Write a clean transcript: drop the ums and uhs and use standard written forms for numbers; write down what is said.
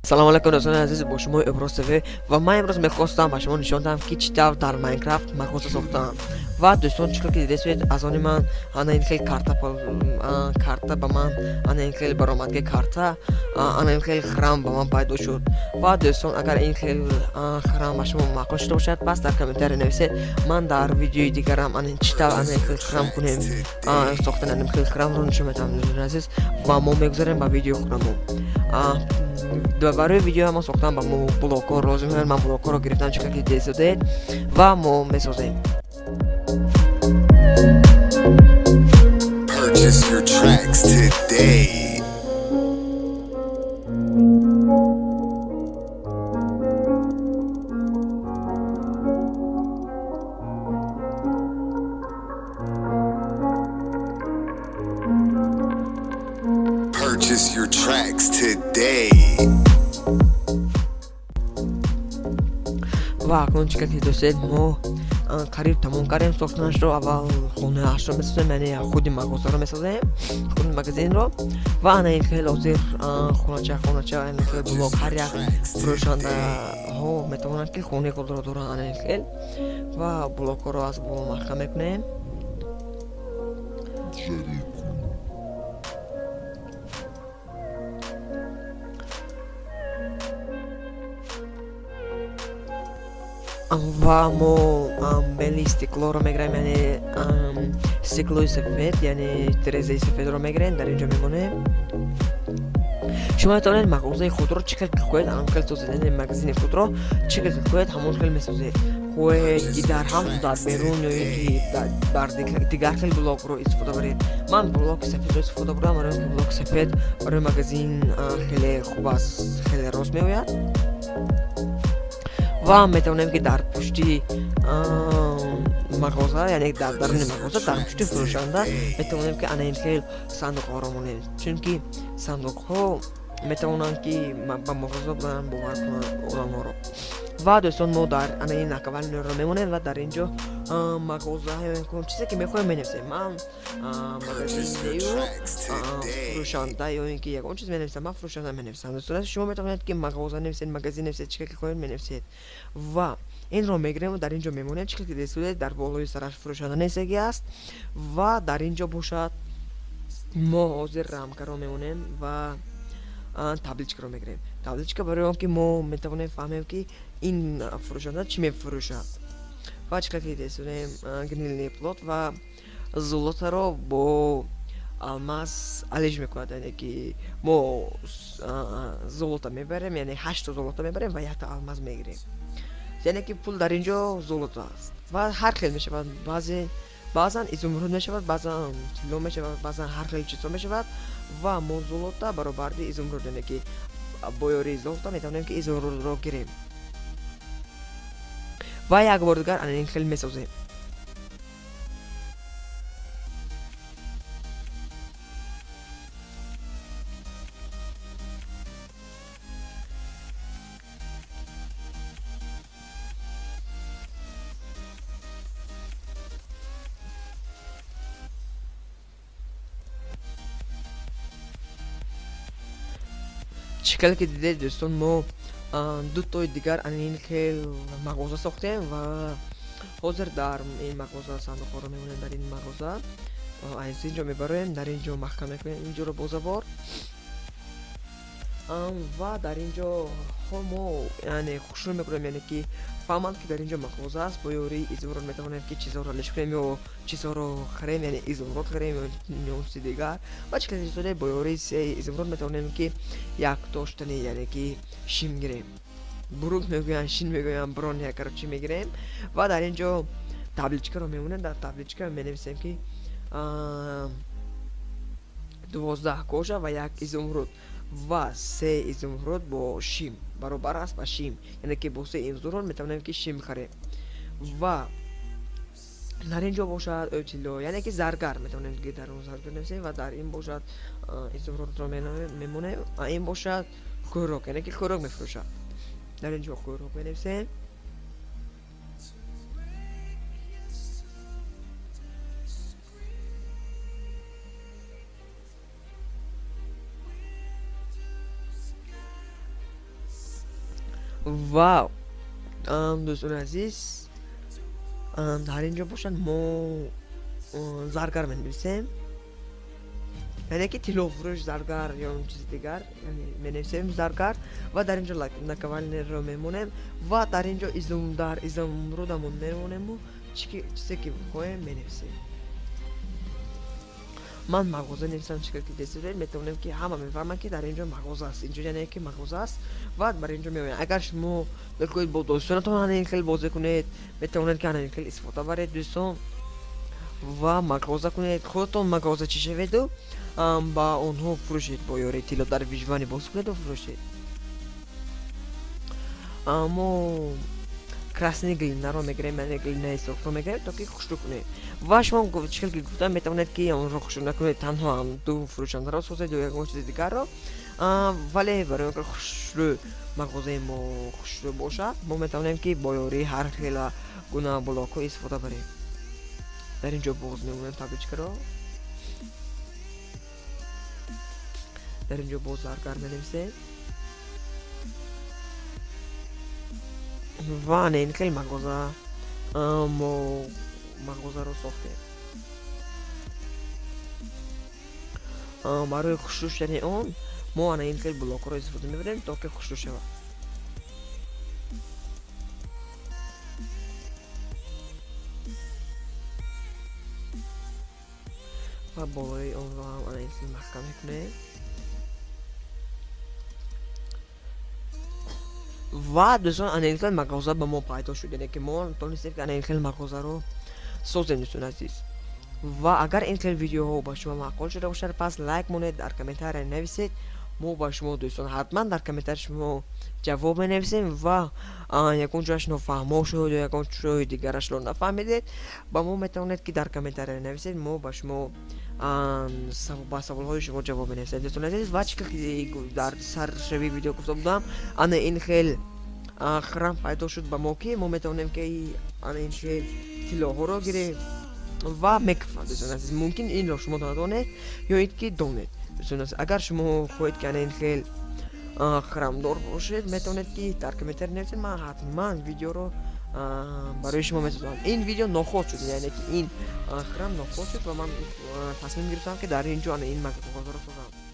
Салом алейкум, дӯстони азиз, бо шумо Иброс ТВ ва ман имрӯз мехостам ба шумо нишон диҳам, ки чӣ тавр дар Майнкрафт мағоза сохтаам. Ва дӯстон, чӣ хел ки дидесед, аз они ман ана ин хел карта, карта ба ман ана ин хел баромадги карта, ана ин хел храм ба ман пайдо шуд. Ва дӯстон, агар ин хел храм ба шумо маъқул шуда бошад, пас дар комментария нависед, ман дар видеои дигарам ана чӣ тавр ана ин хел храм кунем, сохтани ана ин хел храмро нишон медиҳам, дӯстони азиз. Ва мо мегузарем ба видеои худамон. Барои видеои мо сохтан ба мо блокҳо лозим. Ман блокҳоро гирифтам, чӣ хел ки дидед, ва мо месозем. Purchase your tracks today. Purchase your tracks today. Ва акнун, чӣ хел ки дидед, мо қариб тамом кардем сохтанашро. Аввал хонаашро месозем, яъне худи мағозаро месозем, худи магазинро. Ва ана ин хел ҳозир хонача хонача, ана хел блок, ҳар як фурӯшандаҳо метавонанд, ки хонаи худро доранд, ана ин хел. Ва блокҳоро аз боло маҳкам мекунем. Ва мо белый стеклоро мегирем, яъне стеклои сафед, яъне тирезаи сафедро мегирем, дар инҷо мемонем. Шумо метавонед мағозаи худро чӣ хел ки хоҳед, ҳамон хел созед, яъне магазини худро чӣ хел ки хоҳед, ҳамон хел месозед. Хоҳед ки дар ҳам дар берун ё ин ки бар дигар хел блокро истифода баред. Ман блоки сафедро истифода бурдам, барои ин ки блоки сафед барои магазин хеле хуб аст, хеле рост меояд. Ва метавонем, ки дар пушти мағоза, яъне дар даруни мағоза, дар пушти фурӯшанда метавонем, ки ана ин хел сандуқҳоро монем, чунки сандуқҳо метавонанд, ки ба мағоза бурдан бовар кунанд одамҳоро. Ва дӯстон, мо дар ана ин наковальняро мемонем ва дар ин ҷо мағоза ё чизе ки мехоҳем менависем. Ман магазинею фурӯшанда ё ин ки ягон чиз менависам, ман фурӯшанда менависам. Дӯстон, шумо метавонед, ки мағоза нависед, магазин нависед, чӣ ки хоҳед менависед. Ва инро мегирем, дар ин ҷо мемонем. Чӣ ки дидед, дар болои сараш фурӯшанда нависагӣ аст. Ва дар ин ҷо бошад, мо ҳозир рамкаро мемонем ва табличкаро мегирем. Табличка барои он ки мо метавонем фаҳмем, ки ин фурӯшанда чӣ мефурӯшад. Ва чӣ ки дидем, гнильный плод ва золотаро бо алмаз алиш мекунад, яъне ки мо золото мебарем, яъне ҳашто золото мебарем ва якта алмаз мегирем, яъне ки пул дар ин ҷо золото аст. Ва ҳар хел мешавад, баъзе баъзан изумруд мешавад, баъзан тилло мешавад, баъзан ҳар хел чизҳо мешавад. Ва мо золота баробарди изумруд, яъне ки бо ёрии золота метавонем, ки изумрудро гирем. Ва як бор дигар ана ин хел месозем. Чӣ хеле ки дидед, дӯстон, мо дутои дигар ана ин хел мағоза сохтем. Ва ҳозир дар ин мағоза сандуқҳоро мемонем. Дар ин мағоза аз ин ҷо мебароем, дар ин ҷо маҳкам мекунем ин ҷоро бо забор. Ва дар ин ҷо мо, яъне, хушрӯ мекунем, яъне ки фаҳманд, ки дар ин ҷо мағоза аст. Бо ёрии изумруд метавонем, ки чизҳоро алиш кунем ё чизҳоро харем, яъне изумруд харем ё чизи дигар. Ва чӣ хел бо ёрии се изумруд метавонем, ки як доштани, яъне ки шим гирем, бурук мегӯянд, шин мегӯянд, броня, короче, мегирем. Ва дар ин ҷо табличкаро мемонем, дар табличка менависем, ки 12 кожа ва як изумруд ва се изумруд бо шим баробар аст ба шим, яъне ки бо се изумруд метавонем, ки шим харем. Ва дар ин ҷо бошад тилло, яъне ки заргар метавонем, ки дар он заргар нависем. Ва дар ин бошад изумрудро мемонем. Ин бошад хӯрок, яъне ки хӯрок мефурӯшад, дар ин ҷо хӯрок менависем. Ва дӯстони азиз, дар ин ҷо бошад мо заргар менависем, яъне ки тиллофурӯш, заргар ё он чизи дигар, яъне менависем заргар ва дар ин ҷо наковальня ро мемонем ва дар ин ҷо дар изумрудамон мемонему чизе ки хоҳем менависем. Ман мағоза нависам, чӣ ки десед, метавонем ки ҳама мефаҳманд, ки дар ин ҷо мағоза аст. Инҷо яъне ки мағоза аст ва бар ин ҷо меоянд. Агар шумо бихоҳед бо дӯстонатон ана ин хел бозӣ кунед, метавонед ки ана ин хел истифода баред, дӯстон, ва мағоза кунед, худатон мағозачӣ шаведу ба онҳо фурӯшед, бо ёрии тилло дар выживание бозӣ кунеду фурӯшед. Мо красный глина ро мегирем, яъне глина и сурхро мегирем, то ки хушрӯ кунем. Ва шумо, чӣ хел ки гуфтам, метавонед ки онро хушрӯ накунед, танҳо ду фурӯшандаро созед ё ягон чизи дигарро, вале барои он ки хушрӯ мағозаи мо хушрӯ бошад, мо метавонем ки бо ёрии ҳар хела гуна блокҳо истифода барем. Дар ин ҷо боз мемонем табличка ро, дар ин ҷо боз заргар менависем ва ана ин хел мағоза мо мағозаро сохтем. Барои хушрӯ шудани он мо ана ин хел блокҳоро истифода мебарем, то ки хушрӯ шавад. Ва болои онро ҳам ана ин хел маҳкам мекунем. Ва дӯстон, ана ин хел мағоза ба мо пайдо шуд, яъне ки мо тонистем ки ана ин хел мағозаро созем, дӯстони азиз. Ва агар ин хел видеоҳо ба шумо маъқул шуда бошад, пас лайк монед, дар комментария нависед. Мо ба шумо, дӯстон, ҳатман дар комментарии шумо ҷавоб менависем. Ва ягон ҷояш нофаҳмо шуд ё ягон ҷои дигарашро нафаҳмидед, ба мо метавонед ки дар комментария нависед, мо ба шумо ба саволҳои шумо ҷавоб менависем, дӯстони азиз. Ва чӣ ки дар саршавии видео гуфта будам, ана ин хел храм пайдо шуд ба мо, ки мо метавонем ки ана ин хел тиллоҳоро гирем ва мекафанд. Дӯстони азиз, мумкин инро шумо надонед ё ин ки донед. Дӯстони азиз, агар шумо хоҳед ки ана ин хел храмдор бошед, метавонед ки дар комментария нависед, ман ҳатман видеоро барои шумо месозам. Ин видео нохост шуд, яъне ки ин храм нохост шуд ва ман тасмим гирифтам, ки дар ин ҷо ана ин мағозаро созам.